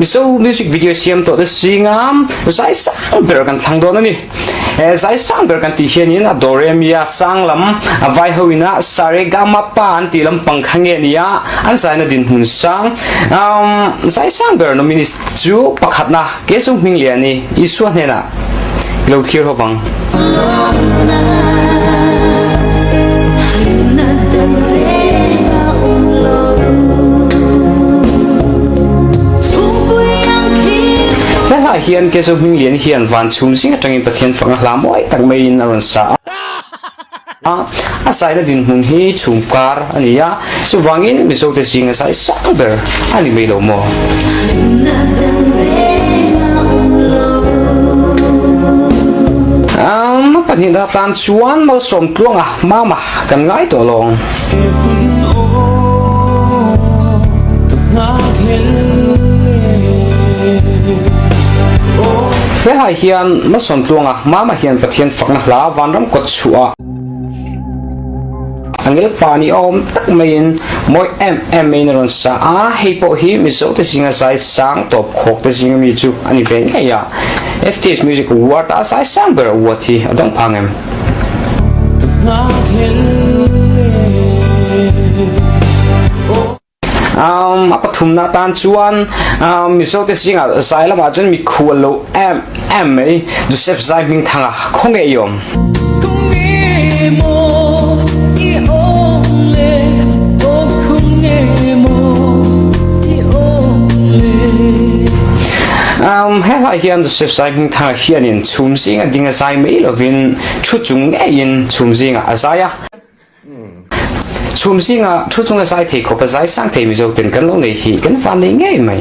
Mizo music video siam tawh te zinga zai sang ber kan thlang dawn a ni. He zai sang ber kan tih hianin a Doremia sang lam a vai ho ina Saregama pa an tih lampang kha nge nia an zaina dinhmun sang zai sang ber nominees chu pakhatna Kesu hming lian i Isua hnenah i lo thlir ho vang. He hla hian Kesu hming lian hian van chhum zing atangin Pathian fanga hla mawi tak maiin a rawn sa a. A zaina dinhmun hi chhum kar a ni a, chuvangin Mizote zinga zai sang ber a ni mai lo maw? A pahnihna atan chuan malsawm tluanga mama kan ngai tawh lawng. He hlai hian malsawm tluanga mama hian Pathian fakna hla vanram kawt chhuah a ngel pa ni awm tak maiin mawi em em maiin a rawn sa a, hei pawh hi Mizo te zinga zai sang tawp khawk te zinga mi chu a ni ve ngei a, FTH Music Award a zai sang ber award hi a dawng phang em? A pathumna atan chuan Mizo te zingah zai lamah chuan mikhual lo em em mai Joseph Zai Hmingthanga khaw nge i awm? He hlai hian Joseph Zai Hmingthanga hianin chhum zinga ding a zai mai lovin thu chung ngeiin chhum zingah a zai a. Chhum zinga thu chunga zai thei khawpa zai sang thei Mizo ten kan lo nei hi kan van nei ngei mai.